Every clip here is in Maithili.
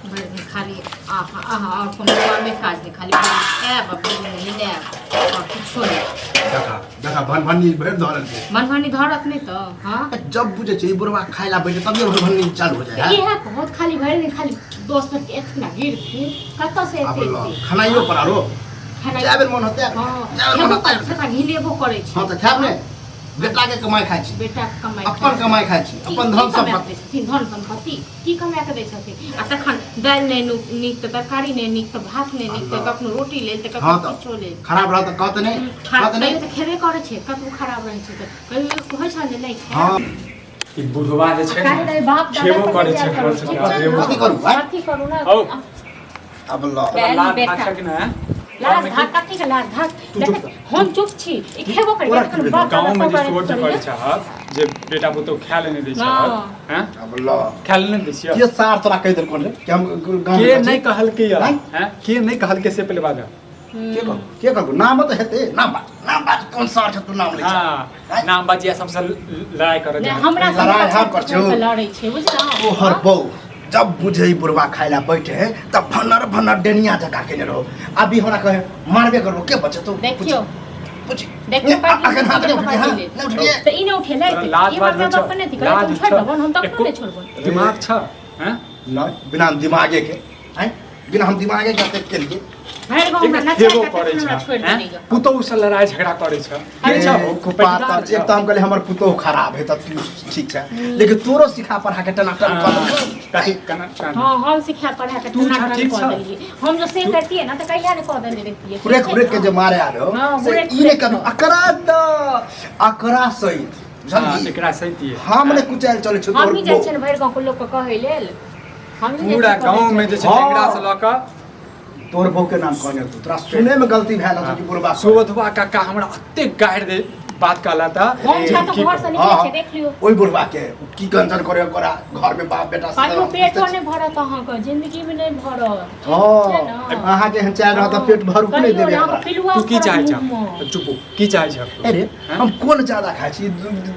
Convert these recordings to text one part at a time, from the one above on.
भरि दिन खाली आहा आहा आओर कोनो कामे काज नहि, खाली भरि दिन खायब आ भरि दिन हिलायब, आओर किछो नहि। देखा देखा, भनभनी भरि धरल छै। मनभनी धरत नहि तऽ? हाँ। जब बुझे छै ई बुढ़वा खाय ला बैठे तभिए भनभनी चालू हो जाए। इएह कहत, खाली भरि दिन खाली दोस्त के एतना गिरथिन, कतऽ से आब एते ल एते? खानाइयो पर आरो खानाइ जाय बेर मन होते। हाँ। जाय बेर मन खेबो होते। करै छै, तखन हिलेबो करै छै। हाँ तऽ खायब ने, बेटा के कमाई खाइ छी। बेटा के कमाइ अपन खाइ छी। कमाई खाइ छी। की अपन की धन कमा के सम्पत्ति दै छथिन? धन सम्पत्ति की कमा के दै छथिन? आ तखन दालि नहि नीक तऽ तरकारी नहि नीक तऽ भात नहि नीक तऽ कखनो रोटी लेल तऽ हाँ कखनो तऽ किछो लेल। खराब रहत तऽ कहत नहि। कहत तैयो नहि। तऽ खेबे करै छै। कतबो खराब रहै छै तऽ कहियो कहै छै जे नहि खायब। हाँ। ई बुढ़वा जे छै काहे ने रे बाप दादा खेबो पर करै नहि छै जायल करू, हमर ठीक सबके। छै ने? कथी करू, आँय? कथी करू ने? औ। अब ल तोरा बैल लाज बेटा। भाग छै कि नहि? लाज धाक कथी के लाज धाक? तू चुप देख, हम चुप छी, ई खेबो करी। तोरा तखन की भेलौ? बाप दादा गाँव में सब जे करै शोर जे करियै। करै छहक जे बेटा पुतोह खाय ले नहि दै छहक। हाँ। हैं? अब ल खाय ले नहि दै छियै? के सार तोरा कहि देलको रे कि हम गाँव के में नहि छी? कहलकै या? नहि? हैं? के नहि कहलकै से पहिले बाजऽ। के कहू, के कहू? नाम तऽ हेतै। नाम बाज, नाम बाज, कोन सार छै तू नाम लै छै? हाँ, नाम बाजिया सबसे लड़ाई करऽ नहि जाइ। हमरा सब लड़ाइ हम कर छियौ। लड़ै छै, बुझलहुँ? तोहर बहू जब बुझे ई बुढ़वा खाय ला बैठे है तब भनर भनर डेनिया जका केने रहो। अभी हमरा कहे मारबे करबो, के बचतो? देखियौ। पूछ। देखियौ, अखन हाथ नहि उठेलियै, हाँ, नहि उठेलियै। तऽ ई नहि उठेलै। तोरा लाज ई बाज हमरा होइ छौ? बाप नहि थी लाज तुम छोड़ि छौ? देबो, हम तखनो एको नहि छोड़बो। दिमाग छ? हैं? नहि, बिना दिमागे के हैं, बिना हम दिमागे के अतेक केलिए। भरि गाँव हमरा एकरा नचा खेबो कऽ करै तखन हमरा छ, छोड़ि हैं? देने। पुतोहु से लड़ाई झगड़ा करै छ। के छ? कुपातर। एक तऽ हम कहलियै हमर पुतोहु खराब है तऽ तू ठीक छै, लेकिन तोरो सिखा पढ़ा के टनाटन कऽ देलकौ। कथी केना केना? हाँ, हम सिखा पढ़ा के तू छा टनाटन ठीक कऽ छौ? देलियै। हम जो से करतियै ना तऽ कहिया ने कऽ देने रहितियै। हुरेक ठीक छै हुरेक के ने? जे मारे आबे हो हाँ, से हुरेक ई नहि हुरेक कभी के। अकरा तऽ अकरा सहित हाँ, बुझलही? एकरा सही दिए। हम नहि कुचायल चलै छौ तोहर हमही जाइ बहू। छियै ने भरि गाँवके लोकके कहै लेल, हमही जाइ पूरा छियै कहै गाँव में लेल। जे छै हाँ। टेंगरा से लऽ कऽ तोहर बहू के नाम कहने तू, तोरा सुने में गलती भेल होतौ कि बुढ़बा। सुबोधवा काका हमरा अतेक गारि दे बात कहला था। हम छा तऽ की घर से निकलै हाँ, छै, देख लियौ। ओहि बुढ़बा के की गंजन करे ओकरा घर में बाप बेटा से कहियो तऽ पेटो बुझते नहि भरत अहाँके, जिंदगी में नहि भरत। छी। हाँ, अहाँ के एहन चाय रहत तऽ पेट भरू नहि कहियो देबै ने, हमरा। अहाँके पिलुआ तू की फड़त चाहै छह? मुँहमे। चुप हो, की चाहै छह तू? अरे हम कोन ज्यादा खाइ छी?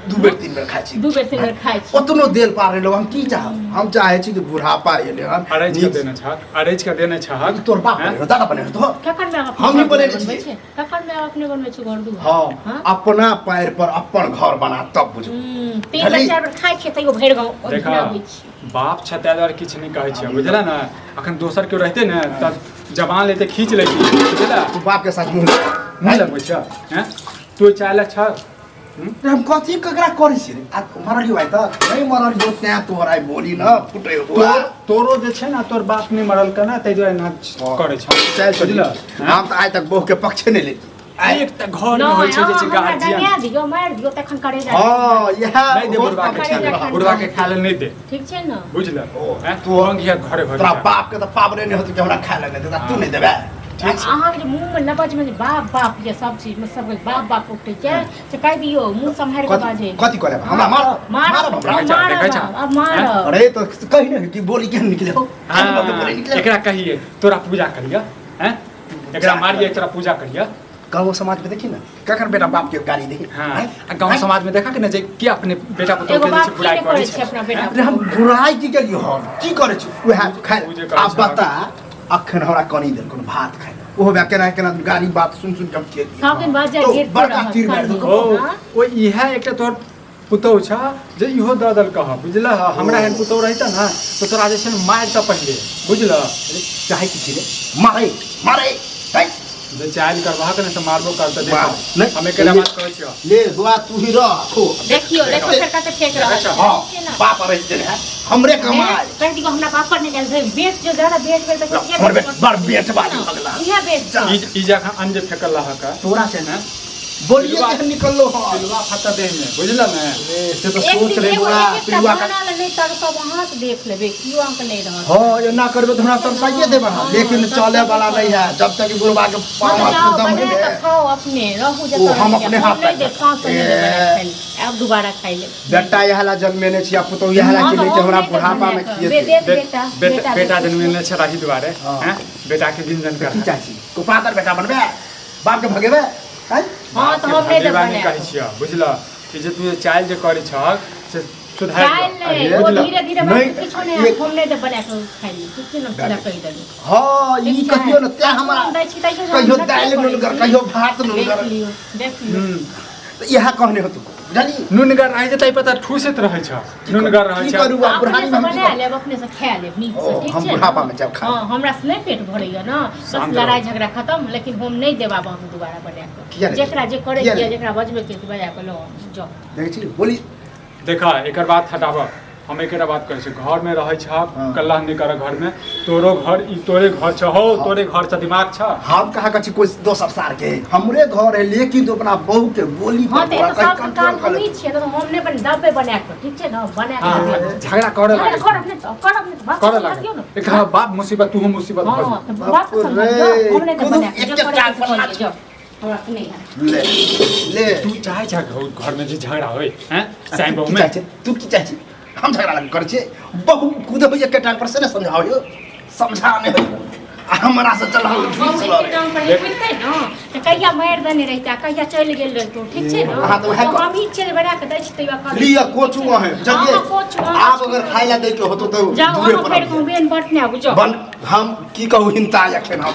दू बेर तीन बेर खाइ छी। दू बेर तीन बेर खाइ छी। ओतनो देल पार रहलो, हम की चाहब? हम चाहै छी कि बुढ़ापा एले हन अरैज के नीक। देने छहक, अरैज के देने छहक। तोर बाप हैं? बने दादा बने तो कखन मे अपने हम ही घर बनेने बनबै छियै। छियै? कखन मे अपने बनबै छियै घर दुआर? हाँ। हाँ? अपना पैर पर अपन घर बना तब बुझू। तीन बेर बुझली? चारि बेर खाइ छियै तैयो भरि गाँव देखा, ओहिना होइ छियै। बाप छ ताहि दुआरे किछु नहि कहै छियै, बुझल ने? अखन दोसर केओ रहिते ने तब जबान लेते खींच लेती, बुझल? तू बाप के साथ मुँह मुँह लगबै छ? हैं? तू चाहले छ? रे, हम कथी ककरा करै छी रे? आ मरलियो आइ तक नहि मरलियो, तैं तोहर आइ बोली न फुटे हो बुआ। तोरो जे छै ने, तोर बाप नहि मरलकै ने, ताहि दुआरे ना करै छ। चल चल। बुझल? हम तऽ आइ तक बहू के पक्षे नहि लेली। एक तऽ घर मे होइ छै जे छै हमरा गार्जियन डंगा दियौ, मारि दियौ तखन करे जा। हाँ, इएह नहि दे बुढ़वा के करे खाय जा। बुढ़वा के खाय ले नहि दे। ठीक छै ने? बुझल? ओ, हैं? तू- अंगिया घरे घरे तोरा जा। बाप के तऽ पावरे नहि होतौ कि हमरा खाय लए नहि देता, तू नहि देबै। ठीक छै। अहाँके जे मुँहमे लबज में जे बाप बाप ये सब चीज में सब बाप बाप उठै छै से कहि दियौ, मुँह सम्हारि कऽ कथी बाजै। कथी करे हमरा? मारब? मारब। मारब हमरा? देखै छा, मारब, देखै छा। आब मारब। अरे तो कही ने कि बोली केहन निकले हो। हाँ, बोली निकले। एकरा कहिए तोरा पूजा करिया, हैं? एकरा मारिए, तोरा पूजा करिया। गाँव समाज में देखी ना ककर बेटा बाप के गाली दे। हाँ, आ गाँव समाज में देखा कि ना जे के अपने बेटा पुतोह एगो के जे बाप छै की बुराई नहि करै करै छै छै अपना बेटा? अरे हम बुराई की केलियो? हम की करै छी? उएह खाय। उ जे करै आब छै। बता, अखन हमरा कनी देल कोनो भात खाय, ओहो बे केना केना गाली बात सुन सुन के हम खेलियै। सब दिन बात जाय तो गिरते बड़का रहत तीर मारि खाली। देलकौ। ओ हाँ? ओ इएह एकटा तोहर पुतोह छ जे इहो दऽ देलकऽ हँ, बुझलह? हमरा एहन पुतोह रहितऽ ने तऽ तोरा जे छै ने मारितऽ पहिले, बुझलह? अरे चाहे की छी रे? मारे मारे है। जे चाइल करबहक ने से मारबो करतऽ। मार। देखो, नहीं, हम एकरा बात कहै छियौ। ले बुआ, तू ही रह खो। देखियौ, देखो फेर कते फेंक रहल छै। हाँ। छै ना? बाप रह देने है हमरे कमाई। कहि दियौ हमरा बाप पर नहि गेल भेल बेच जो ज्यादा बेच भेल तऽ हमर बेट बड़ बेट वाली भगला। इएह बेच। जा। ई ई जखन अन्न जे फेकल रहक तोरा छै हैं? बोलिए के निकललो हँ। पिलुआ फटा देह में, बुझल ने? ए, से तो एक सोच दिन रे एगो बुआ, एक एकटा पिलुआ का बना ले नहि तरसब, अहाँ से देख लेबै, केओ अहाँके नहि रहत। हाँ, एना करबे तऽ हमरा तरसाइए देबै अहाँ, हाँ, लेकिन चले वाला नहीं है जब तक ई बुढ़वा के पाँव हाँ, हाथ जाओ में दम बना है। कऽ खाओ अपने, रहू ओ, जतऽ हम रहैके। अपने हम हाथ नहि पर- देब, साँस नहि देब ए। बना खाइ लए। आब दोबारा खाइ लेब। बेटा इएह ला जन्मेने छी आ पुतहु इएह ला हाँ, के तऽ लेके हम हमरा नहि देब बुढ़ापा में बना कऽ। खिएतै। देब बेटा, बेटा बेटा बेटा देब। जन्मेने छै राही दुआरे। हाँ। हैं? बेटा के गुंजन की कर चाहै छी? कुपातर बेटा बनबे, बाप के भगेबे हैं? हाँ, तऽ हम नहि देब भगेबा नहि बना कहै कऽ। छियह, बुझलह? ई जे तू जे चालि जे करै छहक से सुधार दालि नहि अरे, ओ बुझलक। धीरे धीरे नहि, बात किछो नहि एक- हम नहि दे बना कऽ खाइ ली ठीक छै ने हम सीधा कहि देलहुँ हाँ ई ठीक छै। कहियो ने तें हमरा हम दै छी तैयो कहियो हम दालि करै नुनगर छी। कहियो भात देख नुनगर। लियौ, देख लियौ। हम्म। तऽ इएह कहने होतौ, बुझली? नुनगर रहै छै ताहि पर तऽ ठूसैत रहै छ, नुनगर रहै की छै। करू आब अपने बुढ़ानी से में हम की बना करू? लेब, अपने से खा लेब नीक से। ओ, ठीक हम छै ने? बुढ़ापा में जायब खाय। हाँ, हमरा से नहि पेट भरैया ने, बस शांत लड़ाई रहू। झगड़ा खत्म, लेकिन हम नहि देब आब अहाँके दोबारा बना किया कऽ। नहि? जेकरा जे करे किया के नहि? जेकरा बजबे के बजा कऽ लो जाओ। देखै छी बोली। देखा, एकर बात हटाबऽ, हम एकेटा बात कहै छी, घर में रहै छ, हाँ। कल्ला नहि कर घर में, तोरो घर ई तोरे घर छ हो, तोरे घर छ, दिमाग छ। हम कहाँ कहै छी कोई दोसर सार के, हमरे घर है, लेकिन तो अपना बहू के बोली हाँ पर तऽ तोरा एतऽ कहीं सबके कंट्रोल काम कर हमही ले। छियै ने, तऽ हम नहि बन दबे बना कऽ, ठीक छै ने, बना कऽ हाँ, देबै। झगड़ा करे झगड़ा लागे, करब नहि तऽ करब नहि तऽ बात करे समझ लागे लियौ ने। एक हाँ बाप मुसीबत तू मुसीबत हाँ, भऽ जेतौ। तऽ बात बाप समझ रे, लियौ, हम नहि तऽ कुदू बना कऽ, जे एक करे चार के से पर कऽ लियौ, जाउ। हमरा तऽ नहि हैत। ले ले। तू चाहे छ घर में जे झगड़ा होय हैं साईं बहू की में चाहै छी तू? की चाहै छी? हम झगड़ा लग करै छियै? बहू कूदे होइए के टाइम पर से ने समझाओ यौ, समझा नहि होइए आ हमरा से चल हम हम एके टांग पर कुदितै ने तऽ कहिया मारि देने रहितै, कहिया चलि गेल रहितौ, ठीक छै ने? अहाँ तऽ उएह तऽ हमही छियै जे बना कऽ दै छी तैयो अखन। लिअ कोचू अहें बुझलियै? हाँ, कोचू, अहाँ आब अगर खाय ला दै के होतो तऽ जाउ दूरे अहाँ पर फेर आबियै। बेन बटने आबू जाउ। बन हम की कहू हिनता एखन हम।